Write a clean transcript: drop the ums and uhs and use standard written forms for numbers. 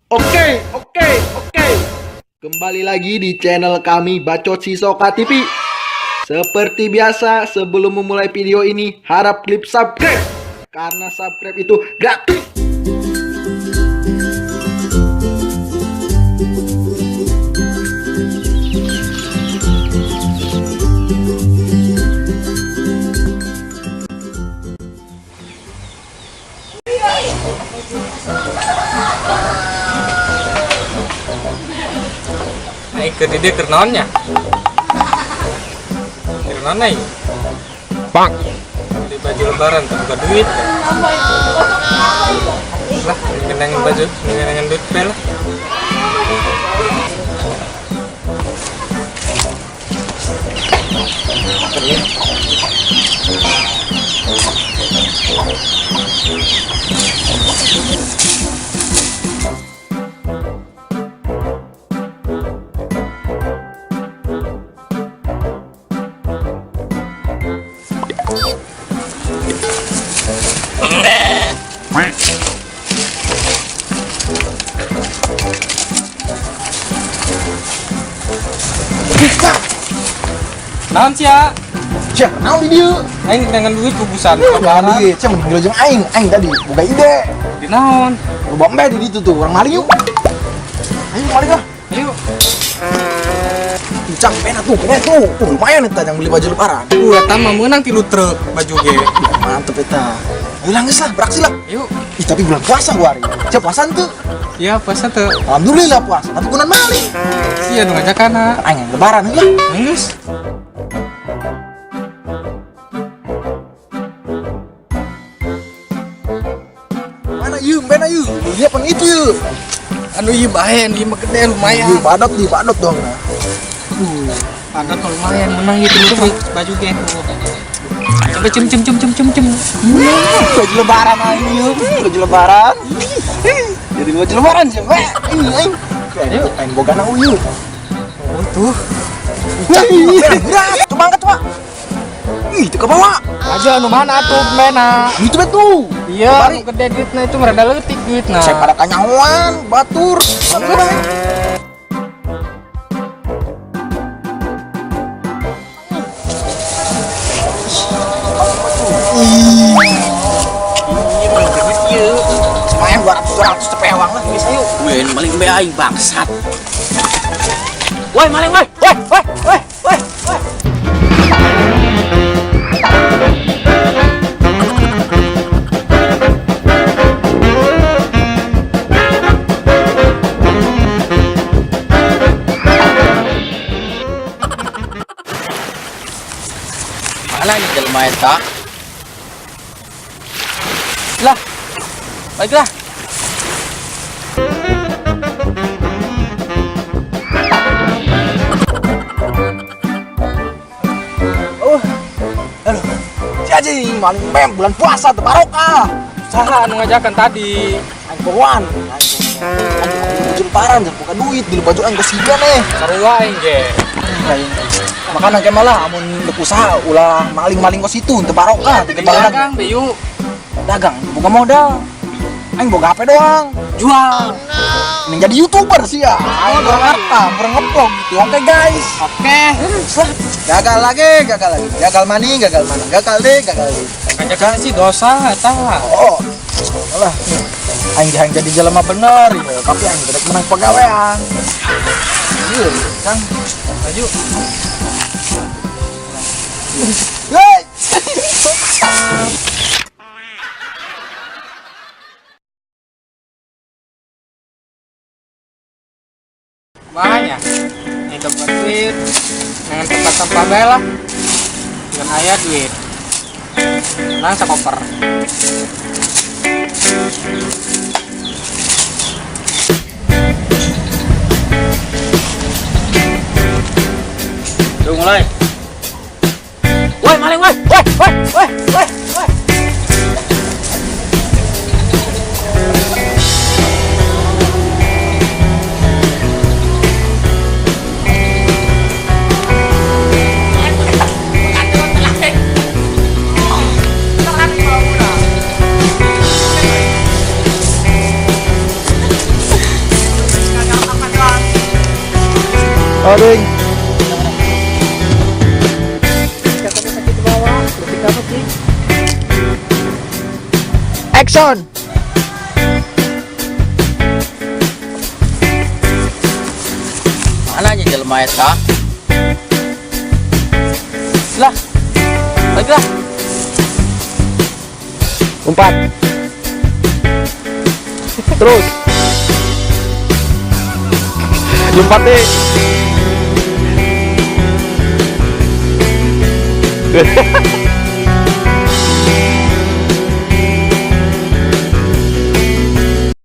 Oke, oke, oke. Kembali lagi di channel kami, Bacot Sisoka TV. Seperti biasa, sebelum memulai video ini, harap klik subscribe. Karena subscribe itu gratis. Aing keur di dieu keur naon nya? Keur naon aing? Bang. Beli baju lebaran teu boga duit. Lah, ngenangan baju, ngenangan duit bae lah. Naon sia? Siap, naon di dieu? Aing ngenangan duit bubusan Jangan lebaran. duit, siap mending jeung aing. Aing tadi boga ide. Di naon? Loba embe di ditu tuh, urang maling yuk. Ayo maling lah. Ayo. Cang, pena tuh, pena tuh. Lumayan eta yang beli baju lebaran. Eta mah meunang 3 truk baju ge. Mantep eta. Ayo lah geus lah, beraksi lah. Ayo. Ih, tapi bulan puasa gua hari. Siap puasa tuh. Ya, puasa tuh. Alhamdulillah puasa, tapi kunan maling. Sia nu ngajakana. Aing yang lebaran lah. Geus. Mana yeuh, mana yeuh? Beli apa itu yeuh? Anu ieu bae, anu ieu mah gede lumayan. Yeuh, badot di badot dong nah. Badot mah lumayan menang ieu 3 truk baju ge. Coba cem cem cem cem cem cem. Baju lebaran aing yeuh, baju lebaran. Jadi baju lebaran sih, we. Ini aing. Ayo, aing boga na uyuh. Oh tuh. Berat, coba angkat coba. Ih, itu ke bawah. Aja anu mana tuh mena? Itu betul. Iya, anu gede duitna itu mah rada leutik duitna. Saya pada kanyahoan, batur. Lumayan 200 cepewang lah, geus ayo. Weh, maling embe aing bangsat. Woi, maling woi. Woi, woi, woi, woi, woi. Mana ini jelema eta? Lah. Baiklah. Oh. Aduh. Jadi maling mem bulan puasa teu barokah. Saha anu ngajakan tadi? Aing pohoan. Aing baju lebaran jangan buka duit beli baju aing kesiga nih. Sarua aing ge. Aing. Makana ke malah amun deuk usaha ulah maling-maling kos itu teu barokah teu barokah. Dagang be yuk. Dagang boga modal. Aing boga HP doang. Jual. Mending jadi YouTuber sih ya. Aing kurang harta, kurang ngevlog gitu. Oke guys. Oke. Lah, gagal lagi, gagal lagi. Gagal maning, gagal maning. Gagal deh, gagal deh. Ngajakan sih dosa eta. Oh. Alah, aing hayang jadi jelema bener ya, tapi aing tidak menang pegawaian. Iya, Kang. Maju. Hei. Banyak. Ini tempat duit. Dengan tempat sampah bae lah. Dengan ayah duit. Nang sakoper. Tuh mulai. Woi, maling woi. Woi, woi, woi, woi, woi. Oding. Katanya sakit di bawah. Leutik apa sih? Action. Mana nya jelema eta? Lah. Balik lah. Empat. Terus. Empat deh.